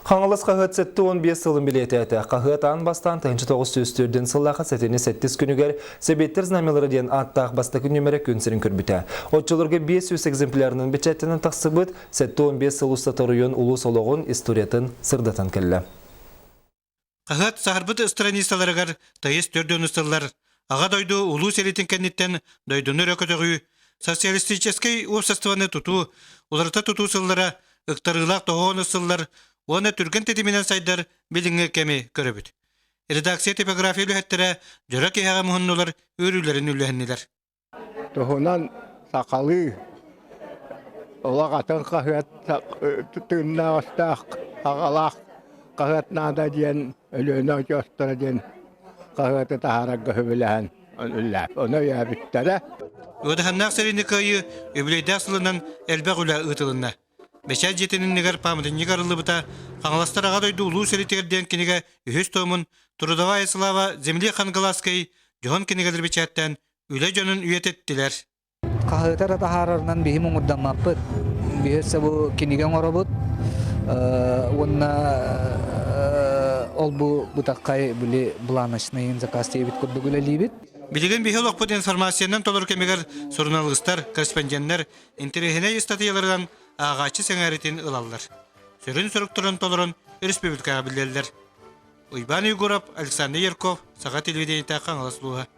Хаҥалас хаһыат 75 сылын билиэтээтэ. Хаһыат аан бастаан 1904 сыллаахха сэтинньи сэттис күнүгэр Сэбиэттэр знамялара диэн ааттаах бастакы нүөмэрэ күн сирин көрбүтэ. Оччолорго 500 экземплярынан бэчээттэнэн тахсыбыт 75 сыл устата оройуон улуус олоҕун историятын сырдатан кэллэ. Хаһыат саһарбыт страницаларыгар тыйыс төрдүөн ыстыллар Аҕа дойду улуу сэриитин кэнниттэн дойдуну өрө көтөҕүү, социалистическай уопсастыбаны тутуу, уларыта тутуу сыллара, ыктарыылаах тоһоҕону сыллар уонна түргэн тэтиминэн сайдар билиҥҥи кэми көрөбүт. Редакция типография үлэһиттэрэ дьоро киэһэҕэ муһуннулар, үөрүүлэрин үллэһиннилэр. Туһунан сахалыы олох атын хаһыат тыыннаах аҕалаах хаһыат наада диэн Өлүөнэ очуостара диэн хаһыаты таһаарарга сөбүлэһэн ону өйөөбүттэрэ. Ыадаһыннаах сэриини кыайыы үбүлүөйдээх сылынан элбэх үлэ ыытылынна. Бэчээт дьиэтин иннигэр пааматынньык арыллыбыта Хаҥаластар Аҕа дойду улуу сэриитигэр диэн кинигэ үһүс томун Трудовая слава земли Хангаласской дьоһун кинигэлэри бэчээттээн үлэ дьонун үйэтиттилэр. Хаһыаты эрэ таһаарарынан биһи муҥурдаммаппыт. Биһи өссө бу кинигэ оҥоробут уонна ол бу бытаххай били бланочнайын заказ диэбит курдук үлэлиибит. Билигин биһи олохпут информациянан толору кэмигэр суруналыыстар, корреспонденнар интэриэһинэй ыстатыйаларынан ааҕааччы сэҥээритин ылаллар. Сүрүн соруктарын толорон республикаҕа биллэллэр. Уйбаан Егоров, Александр Ярков, Саха телевидениета Хаҥалас улууһа.